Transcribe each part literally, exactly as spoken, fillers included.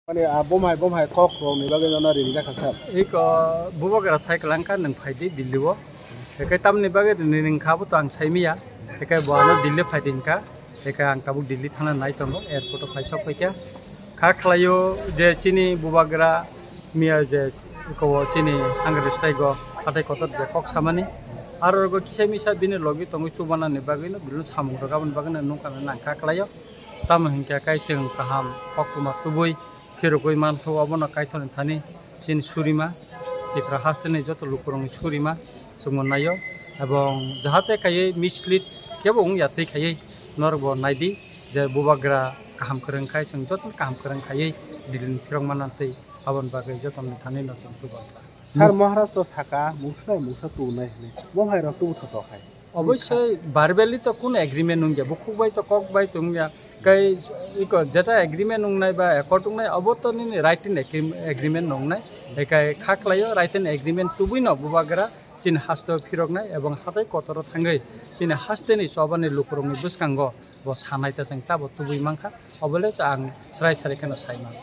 Mane, ah, bomhai, bomhai kok rokni bagwi nono ring jakha sir. Iko bubagra sai kwlangkha nwng phaidi Delhi o. Ekai tamni bagwi ring kha bo to ang sai miya. Ekai bo ano Delhi phaidi hinka. Ekai ang tabuk Delhi thana nai tongo, airport o phai sok phaikha. Kha khlaio je chini bubagra miya je iko chini hangre staigo hatai kotor je kok samani. Aro rogo kisa misa bini logi tongwi chubanani bagwi no bini samung rok aboni bagwi no nungkha nang kha khlaio. Tamo hinkhe kai chwng kaham koktwma tubui phirogwi manthogo, obono Kaitorni thani chini surima, Tripura hasteni joto lukurokni surima chwngno naio, ebong jahate khaiwi mislead kebo wngya tei khaiwi norokbo naidi je bubagra kaham kwrwng khai chwng jotono kaham kwrwng khaiwi Delhi-ni phirok manna tei aboni bagwi jotono thani no chwng chubago. Sir, Maharaj to saka mungsa nai mungsa tu nai hwnwi. Bo hai rok tubu tho to khai. Obviously, verbally to kuno agreement wngya, bukhuk bai to kok bai to wngya. Kai iko jeta agreement wngnai ba accord wngnai, obo to nini written agreem-, agreement wngnai. Ekai kha khlaio written agreement tubui no bubagra chini haste o phiroknai ebong hatai kotoro thangwi chini hasteni chobani lukurokni bwskango bo sanai ta chwng tabo tubui mankha, obole cha ang srai srai kheno sai man.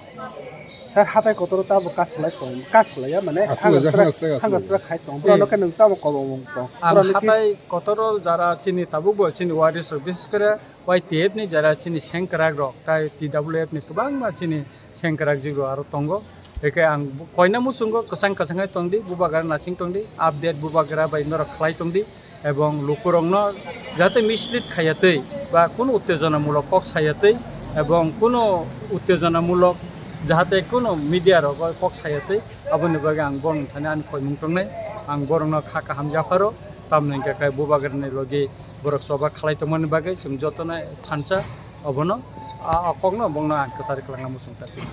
Sir, hatai kotoro tabo kasalai tong, kasalai ya, mane Aswk hanga laijak, sra, hanga sra, hanga aswk sra laijak. Khai tong. Hmm. Borok no khe nwng tamo kolomung tong. Ang borok no ki- hatai kotoro jara chini tabuk bo chini waris rok, bises kore Y T F ni jara chini sengkrak rok, tai T W F ni kwbangma chini sengkrak jik rok aro tongo. Eke ang koina muchungo kwchang kwchang hai tongdi, bubagra nasing tongdi, update bubagra bai norok khlai tongdi. Ebong lukurokno jate mislead khaiya twi ba kunu uttejonamulok kok saya twi ebong kunu uttejonamulok jahate kunu media rogo kok saya twi, aboni bagwi ang borokni thani ani koimung tongnai, ang borokno kha kaham yapharo, tamni hwnkhe kai bubagrani logi borok choba khlai tongmani bagwi chwng jotono thansa obono a, a kokno bongno ang kwchari kwlangna muchung ta twi.